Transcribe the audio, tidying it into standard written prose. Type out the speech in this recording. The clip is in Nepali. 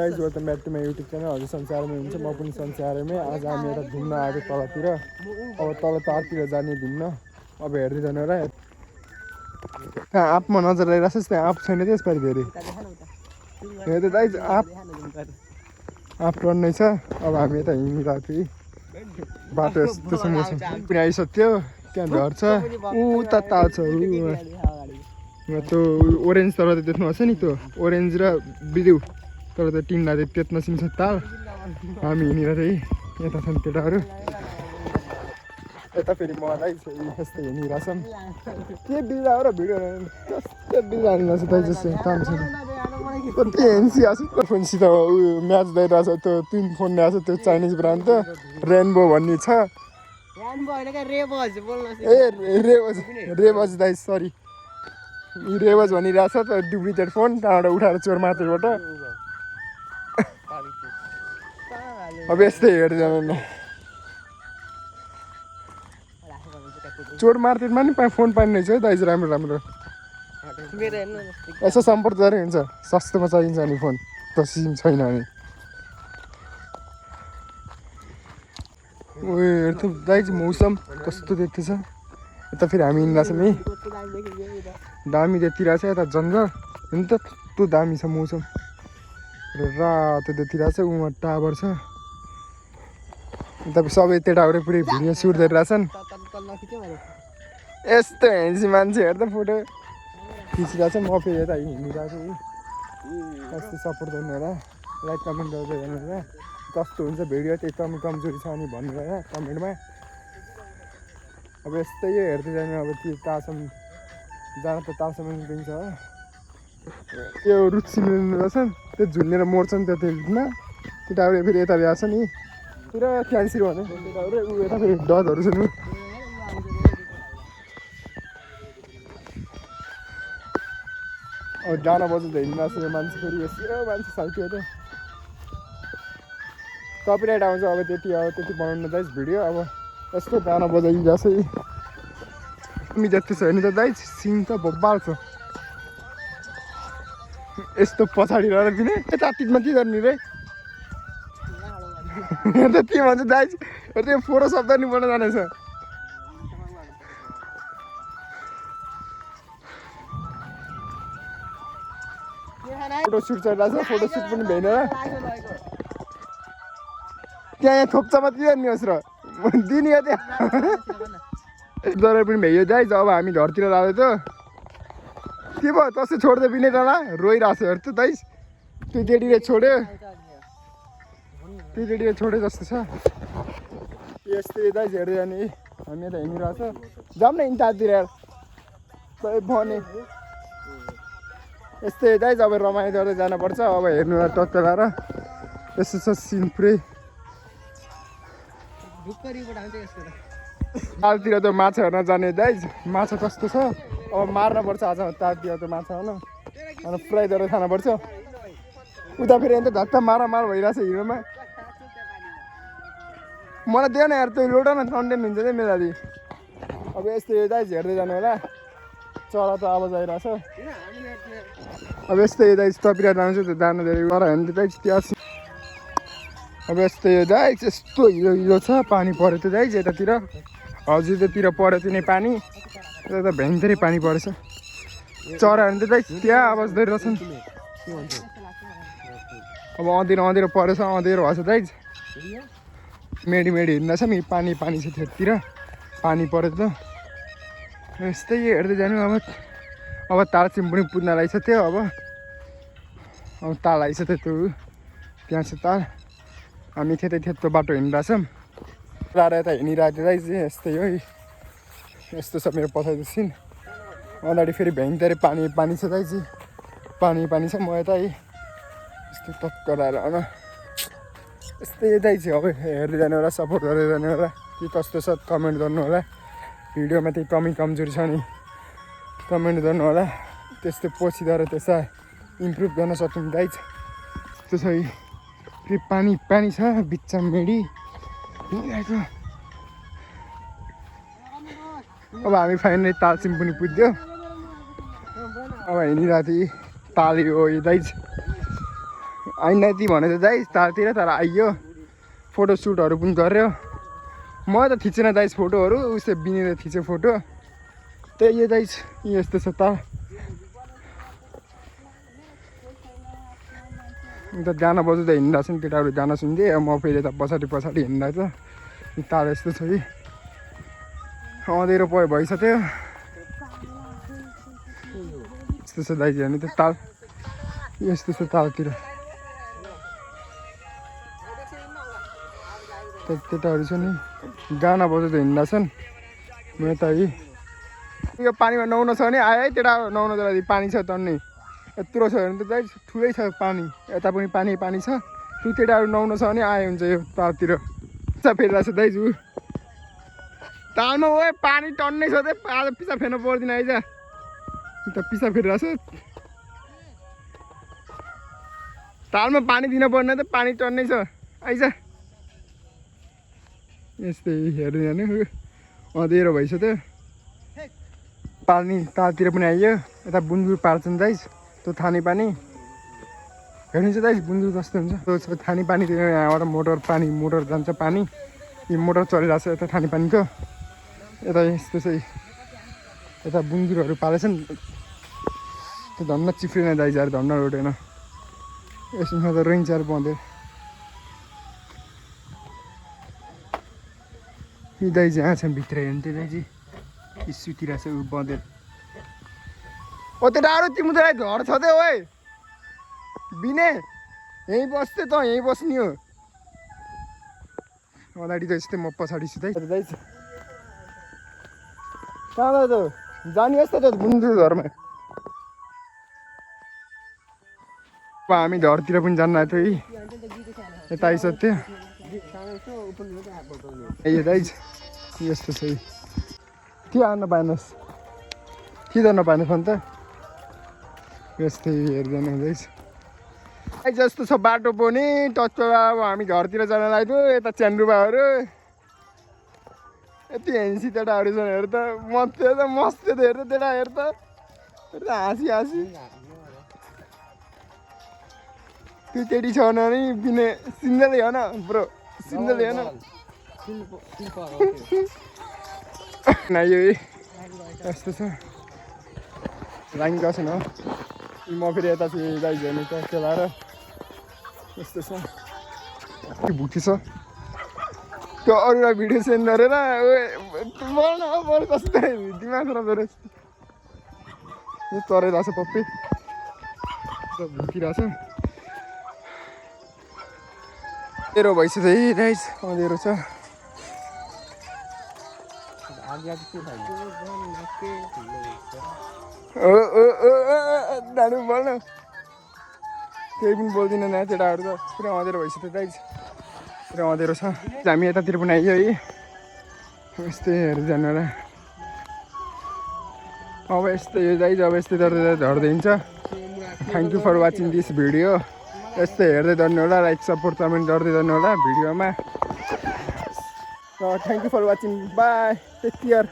Guys welcome back to my YouTube channel. हजुर संसारमै हुन्छ, म पनि संसारमै। आज हामी एउटा घुम्न आएको तलतिर। अब तल तारतिर जाने घुम्न। अब हेर्दै जानु होला। त्यहाँ आँपमा नजर लगाइरहेको छ, त्यहाँ आँप छैन त्यसपालि फेरि। हेर्दै गाइज आँप टन्नै छ। अब हामी यता हिँडिरहेको थियौँ। बाटो यस्तो छ मौसम पनि आइसक्यो। त्यहाँ घर छ, उता ताल छ। त्यो ओरेन्ज तर त देख्नु भएको छ नि, त्यो ओरेन्ज र ब्लु तर त टिन्डा चाहिँ त्यत्न सिन्छ ताल। हामी हिँडेर चाहिँ यता छन् केटाहरू, यता फेरि मलाई यस्तो हिँडिरहेछौँ। के बिल्ला हो र भिडियो कस्तो बिल्ला हाल्नु छ जस्तो काम छैन। कति हेन्सी आएको छ फोनसित म्याच दिइरहेछ। त्यो 3 फोन ल्याएको छ, त्यो चाइनिज ब्रान्ड त रेनबो भन्ने छ। ए रेबज दाइ सरी, रेबज भनिरहेछ त डुप्लिकेट फोन। त्यहाँबाट उठाएर चोर मार्केटबाट। अब यस्तै हेर्दै जानु न। चोर मार्केटमा नि फोन पाइने रहेछ है दाइज, राम्रो राम्रो। यसो सम्पर्क गरे हुन्छ, सस्तोमा चाहिन्छ नि फोन, त सिम छैन भने। ओ हेर्नु दाइज मौसम कस्तो देख्दैछ। यता फेरि हामी हिँड्दैछौँ है, दामी देखिरहेछ। यता जङ्गल हेर्नु त कस्तो दामी छ मौसम। र रातो देखिरहेछ, उमा टावर छ। यता सबै केटाहरू पुरै भिडियो सुट गरिरहेछन्। यस्तो हेन्सी मान्छे हेर्दा फोटो खिचिरहेछ। म फेरि यता हिँडिरहेको छु। कस्तो सपोर्ट गर्नु होला, लाइक कमेन्ट गर्दै गर्नु होला। कस्तो हुन्छ भिडियो, त्यही कमी कमजोरी छ भने भन्नु होला कमेन्टमा। अब यस्तै हेर्दै जानु। अब त्यो तालसम्म जान त तालसम्म निस्किन्छ हो। त्यो रुख सिल्नु रहेछन्, त्यो झुन्डेर मोड्छन् त्यो त्यसमा। केटाहरू फेरि यता ल्याएको छ नि, पुरा क्यान्सिल भने केटाहरू। ऊ यता फेरि डगहरू छ नि। अब गाना बजाउँदा हिँड्नु यो मान्छे फेरि यसो मान्छे साइकिल त कपिराइट आउँछ। अब त्यति बनाउनु दाइज भिडियो। अब यस्तो गाना बजाइरहेछ। हामी जति छ भने त दाइज सिन त बब्बाल छ। यस्तो पछाडि रहेर पनि यता टिकमा के गर्ने रे। हेर्दा के भन्छ दाइज, त्यो फोटो शब्द नि बोल्न जानेछ। फोटो सुट चलिरहेछ, फोटो सुट पनि भएन र। त्यहाँ थोप्चामा के गर्ने होस् र दिने हो त्यहाँ। डर पनि भ्याइयो दाइज। अब हामी घरतिर लाग्यो त के भयो, तस्तो छोड्दै पनि डाँडा रोइरहेको छ। हेर्छु दाइज, त्यो डेडीले छोड्यो, त्यो डेडीले छोड्यो जस्तो छ। यस्तै दाइज हेर्दै जाने। हामी यता हिँडिरहेको छ, जाऊँ न इन्टातिर भने। यस्तै दाइज अब रमाइलो गर्दै जानुपर्छ। अब हेर्नु टक्क लगाएर यस्तो छ सिन पुरै। तालतिर त माछा हेर्न जाने दाइज, माछा कस्तो छ। अब मार्नुपर्छ आज तालतिर त माछा होइन, अनि फ्राई गरेर खानुपर्छ। उता फेरि अन्त धत्ता मार भइरहेछ हिरोमा। मलाई दियो न यार त्यो लोटा न, कन्टेन्ट हुन्छ नि मेरो लागि। अब यस्तै दाइज हेर्दै जानु होला। चरा त आवाज आइरहेछ। अब यस्तै दाइज टपिरा जान्छ त्यो दाना धेरै गर हेर्नु दाइज त्यहाँ। अब यस्तै दाइज यस्तो हिलो छ। पानी पऱ्यो त दाइज यतातिर, हजुर त्यतिर पऱ्यो त्यो नै पानी। यता त भयङ्करै पानी परेछ। चराहरू त दाइज त्यहाँ आवाज दिइरहेछन्। अब अँधेरो परेछ, अँधेरो भएको छ दाइज। मेडी हिँड्दैछ नि, पानी छ त्यतिर, पानी पऱ्यो त। यस्तै हेर्दै जानु। अब तालसिम पनि पुग्न लागेको छ त्यो। अब ताल आइछ त त्यो, त्यहाँ छ ताल। हामी त्यतो बाटो हिँडिरहेछौँ। लाएर यता हिँडिरहेको दाइज यस्तै हो। यस्तो छ मेरो पछाडि सिन। अगाडि फेरि भयङ्करै पानी छ दाइज, पानी छ। म यता यस्तो टक्क लाएर होइन यस्तै दाइज। अब हेर्दै जानु होला, सपोर्ट गर्दै जानु होला। के कस्तो छ कमेन्ट गर्नु होला। भिडियोमा त्यही कमी कमजोरी छ नि कमेन्ट गर्नु होला। त्यस्तो पछिद्वारा त्यसलाई इम्प्रुभ गर्न सक्छौँ दाइज। त्यस्तो छ। फेरि पानी छ बिचमा मेडी। अब हामी फाइनली तालसिम पनि पुग्यो। अब हिँडिरहेको थिएँ, ताल हो यो दाइज। आइन यति भनेको दाइज तालतिर, तर आइयो फोटो सुटहरू पनि गऱ्यो। म त खिचेन दाइज फोटोहरू, उसले बिनेर खिच्यो फोटो। त्यही यो दाइज यस्तो छ त। अन्त गाना बजाउँदा हिँडिरहेको छ नि, केटाहरू गाना सुन्दै, म फेरि यता पछाडि पछाडि हिँडिरहेको छ। ताल यस्तो छ कि अँधेरो भइसक्यो। यस्तो छ दाइज हेर्नु त ताल, यस्तो छ तालतिर। केटाहरू छ नि गाना बजाउँदै हिँड्दा छन्। म यता यो पानीमा नुहाउन छ भने आयो है, त्यता नुहाउन जाँदाखेरि पानी छ तन्ने यत्रो छ भने त दाइ ठुलै छ पानी। यता पनि पानी पानी छ। तु केटाहरू नुहाउन छ भने आयो हुन्छ यो तालतिर। पिसा फेरिरहेको छ दाइजु तालमा। ओ पानी टन्नै छ त, आज पिसा फेर्न पर्दैन आइज। त पिसा फेरिरहेको छ तालमा, पानी दिन पर्ने त, पानी टन्नै छ आइज। यस्तै हेर्दै जानु, अँधेरो भइसक्यो। पानी तालतिर पनि आइयो। यता बुन्दुर पार्छन् दाइज, त्यो थानी पानी हेर्नु चाहिँ दाइज बुन्दुर कस्तो हुन्छ। त्यो थानी पानी, यहाँबाट मोटर जान्छ पानी, यो मोटर चलिरहेको छ यता थानी पानीको। यता यस्तो चाहिँ यता बुन्दुरहरू पालेछन्। त्यो धन्न चिफ्रेन दाइजहरू, धन्न रोटेन। यसमा त रेन्चार बँधेर यी दाइज यहाँ छ भित्र हेर्नु त्यो दाइजी सुतिरहेको छ ऊ बँधेर। ओ त्यो डाँडो तिमीलाई घर छ त ओए बिने, यहीँ बस्थे त, यहीँ बस्ने हो। अगाडि त यस्तै, म पछाडि छु दाइज। कहाँ त जाने यस्तो त बुन्दुर घरमा। अब हामी घरतिर पनि जानु आएको थियो है, यता आइसक्यो। यो दाइज यस्तो छ। के आउन पाएनस्, के गर्न पाएनस् भने त यस्तै हेर्दैन हुँदैछ। जस्तो छ बाटो पनि टच्चो। अब हामी घरतिर जान लाग्यो। यता च्यान्डुबाहरू यति हेन्सी केटाहरू छन् हेर त, मस्ते त मस्ते त हेर त, त्यता हेर त हाँसी हाँसी। त्यो केटी छ भने बिने सिन्देले हो न ब्रो, सिन्देले हो न। यो यस्तो छ लाइन गएन हो। म फेरि यता छु दाइज हेर्नु त, त्यो लाएर यस्तो छ। भुटी छ त्यो अरूलाई भिडियो सेन्ड गरेर बोल्न बोल कस्तो दिमाग खराब गरेर यो चराइरहेको छ पप्पी भुकिरहेको छ। अँधेरो भइसक्यो है दाइज, अँधेरो छ। नानी बोल्न केही पनि बोल्दिनँ न, केटाहरू त पुरा अँधेरो भइसक्यो दाइज, पुरा अँधेरो छ। हामी यतातिर पनि आइयो है, यस्तै हेर्दै जानु होला। अब यस्तै यो दाइज, अब यस्तै झर्दै हिँड्छ। Thank you for watching this video. यस्तै हेर्दै जानु होला, लाइक सपोर्ट कमेन्ट गर्दै जानु होला भिडियोमा। Thank you for watching, bye, take care.